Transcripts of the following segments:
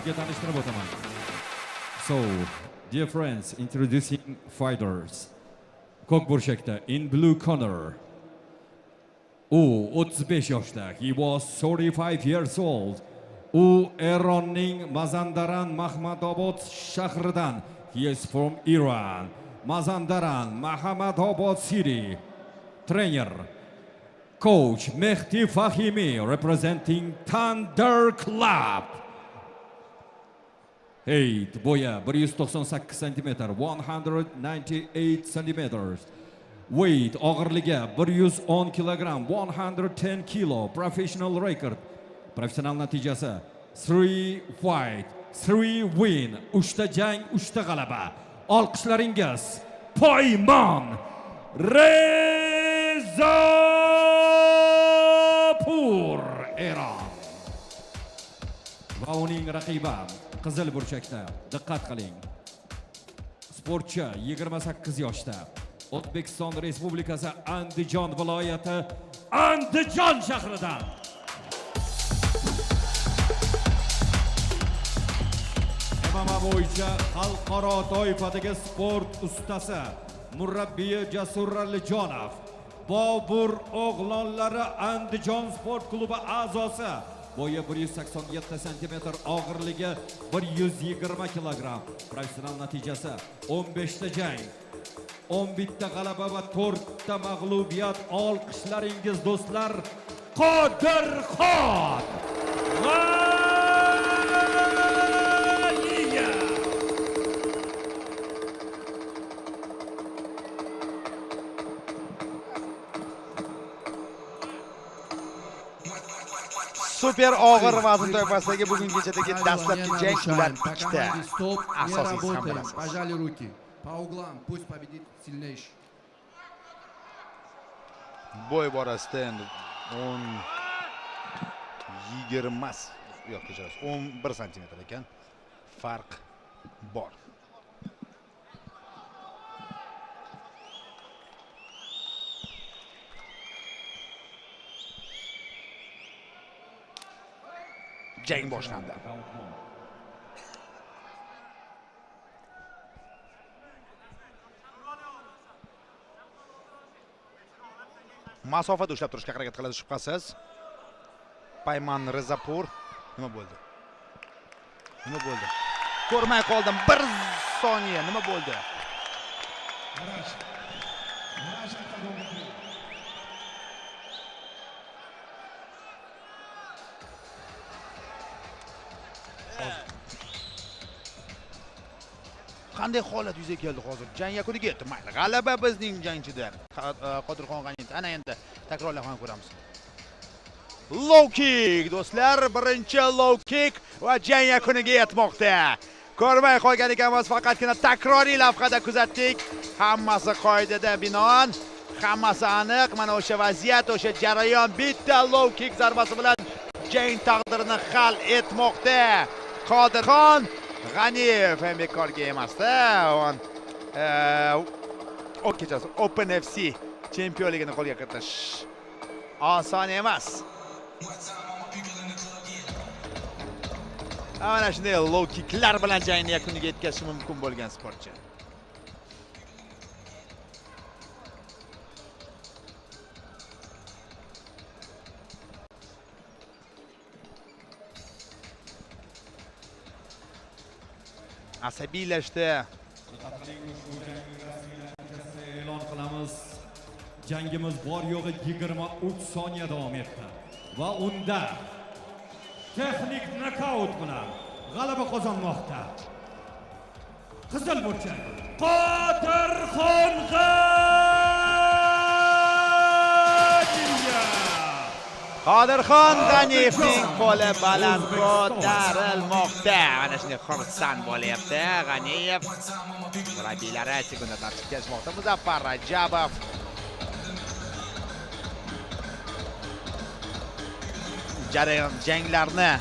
sizga tanishtirib o'taman. So, dear friends, introducing fighters. Ko'k burchakda in blue corner. U 35 yoshda. He was 35 years old. U Eronning Mazandaran Mahmadobod shahridan. He is from Iran. Mazandaran Mahmadobod city. Trainer, coach Mehdi Fahimi, representing Thunder Club. Height bo'yi 198 cm, 198 cm. Weight og'irligi 110 kg, 110 kg. Professional record. Professional natijasi 3 fight, 3 win. 3 ta jang, 3 ta g'alaba. Olqishlaringiz Poymon Rezapur Eron. Va uning raqibi qizil burchakda. Diqqat qiling. Sportchi 28 yoshda. O'zbekiston Respublikasi Andijon viloyati Andijon shahridan. MMA bo'yicha xalqaro toifadagi sport ustasi, murabbiyi Jasur Alijonov, Bobur o'g'lonlari Andijon sport klubi a'zosi, bo'yi 187 cm, og'irligi 120 kg. Professional natijasi 15 ta jang, 11 ta g'alaba va 4 ta mag'lubiyat. Olqishlaringiz do'stlar, Qodirxon Super og'ir vazn toifasidagi bugungi kechadagi dastlabki jang ular ikkita asosiy hamlasi. Пожали руки. По углам, пусть победит сильнейший. Bo'y borasida 11 cm ekan. Farq bor. Jang boshlandi. Masofada ushlab turishga harakat qiladi shubhasiz. Poymon Rezapur. Nima bo'ldi? Nima bo'ldi? Ko'rmay qoldim. 1 soniya. Nima bo'ldi? Qanday holat yuzaga keldi hozir? Jang yakuniga yetdi. Mayli, g'alaba bizning jangchida. Qodirxon G'aniyev. Ana endi takrorlab ham ko'ramiz. Low kick do'stlar, birinchi low kick va jang yakuniga yetmoqda. Ko'rmay qolgan ekanmiz, faqatgina takroriy lavhada kuzatdik. Hammasi qoidaga binoan, hammasi aniq. Mana o'sha vaziyat, o'sha jarayon bitta low kick zarbasi bilan jang taqdirini hal etmoqda. Qodirxon G'aniyev ham bekorga emasda. Kechasi Open FC chempionligini qo'lga kiritish oson emas. Ana shunday low kicklar bilan jangni yakuniga yetkazishi mumkin bo'lgan sportchi. Asabiylashdi. E'lon qilamiz. Jangimiz bor yo'g'i 23 soniya davom etdi va unda texnik nokaut bilan g'alaba qozonmoqda. Qizil burchak Qodirxon G'aniyev. Qodirxon G'aniyevning qo'li baland ko'tarilmoqda. Mana shunday xursand bo'lyapti G'aniyev. Murabbiylari sekunda tartibga Muzaffar Rajabov. Janglarni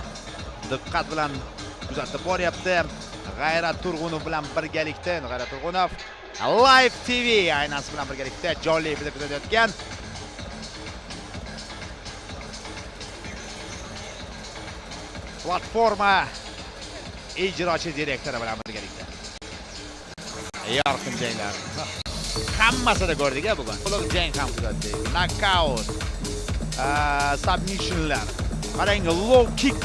diqqat bilan kuzatib boryapti. G'ayrat Turg'unov bilan birgalikda, G'ayrat Turg'unov Live TV aynasi bilan birgalikda jonli efirda kuzatayotgan. Platforma ijrochi direktori bilan birgalikda. Yorqin janglar. Hammasini ko'rdik-a bugun. To'liq jang ham kuzatdik. Knockout, submissionlar. Qarang, low kick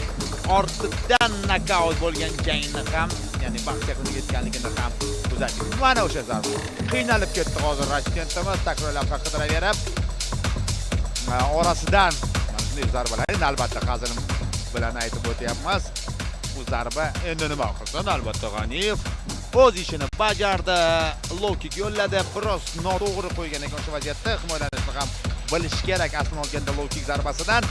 ortidan knockout bo'lgan jangni ham, ya'ni bahs yakuniga yetganligini ham kuzatdik. Mana o'sha zarba. Qiynalib ketdi hozir Rashidentimiz, takrorlab qidiraverib. Orasidan mana shunday zarbalar. Endi albatta hazil bilan aytib o'tyapmiz. Bu zarba endi nima qilsin? Albatta G'aniyev o'z ishini bajardi. Low kick yo'lladi. Biroz noto'g'ri qo'ygan ekan o'sha vaziyatda himoyalanishni ham bilish kerak. Aslini olganda low kick zarbasidan